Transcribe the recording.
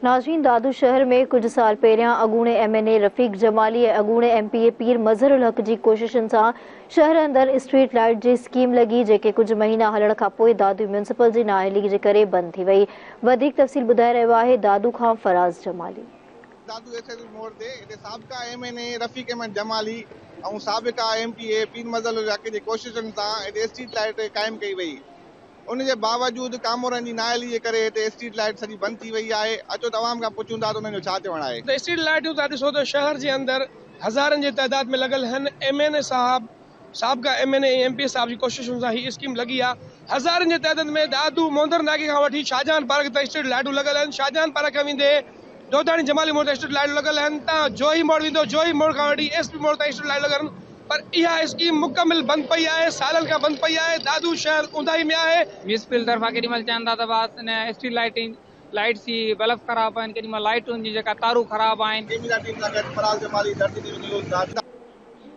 ناظرين دادو شهر ۾ ڪجهه سال پهريان اڳوڻي M N A Rafiq Jamali ۽ اڳوڻي ايم پي اي پير مظهر الحق جي ڪوششن سان شهر اندر اسٽريٽ لائيٽ جي اسڪيم لڳي جيڪي ڪجهه مهينا هلڻ کانپوء دادو ميونسپل جي نااهلي جي ڪري بند ٿي وئي وڌيڪ تفصيل ٻڌائي رهيو آهي دادو کان Faraz Jamali. Dadu S S P موڙ تي هتي سابقا M N A Rafiq Ahmed Jamali ۽ سابقا M P A Pir Mazhar ul Haq جي ڪوششن سان هتي اسٽريٽ لائيٽ قائم ڪئي وئي. ان جي باوجود ڪامورن جي نااهلي جي ڪري هتي اسٽريٽ لائيٽ سڄي بند ٿي وئي آهي، اچو ته عوام کان پڇون ٿا ته انهن جو ڇا چوڻ آهي. ته اسٽريٽ لائيٽون تان ڏسو ته شهر جي اندر هزارن جي تعداد ۾ لڳل هن ايم اين اي صاحب سابقا M N A ۽ M P A صاحب جي ڪوششن سان هي اسڪيم لڳي آ هزارن جي تعداد ۾ دادو موندر ناڪي کان وٺي شاهجهان پارڪ تائين اسٽريٽ لائيٽون لڳل آهن شاهجهان پارڪ کان ويندي دوداڻي جمالي موڙ تائين اسٽريٽ لائيٽون لڳل آهن تان جوهي موڙ ويندو جوهي موڙ کان وٺي ايس پي موڙ تائين اسٽريٽ لائيٽون لڳل آهن پر اها اسڪيم مڪمل بند پئي آهي، سالن کان بند پئي آهي، دادو شهر اونداهي ۾ آهي. ميونسپل طرفان ڪيڏي مهل چون ٿا ته بس ان اسٽريٽ لائيٽنگ لائيٽس جي بلف خراب آهن ڪيڏي مهل لائيٽن جي جيڪا تارون خراب آهن. ڪيميرا ٽيم سان گڏ Faraz Jamali, Dharti T V news, Dadu.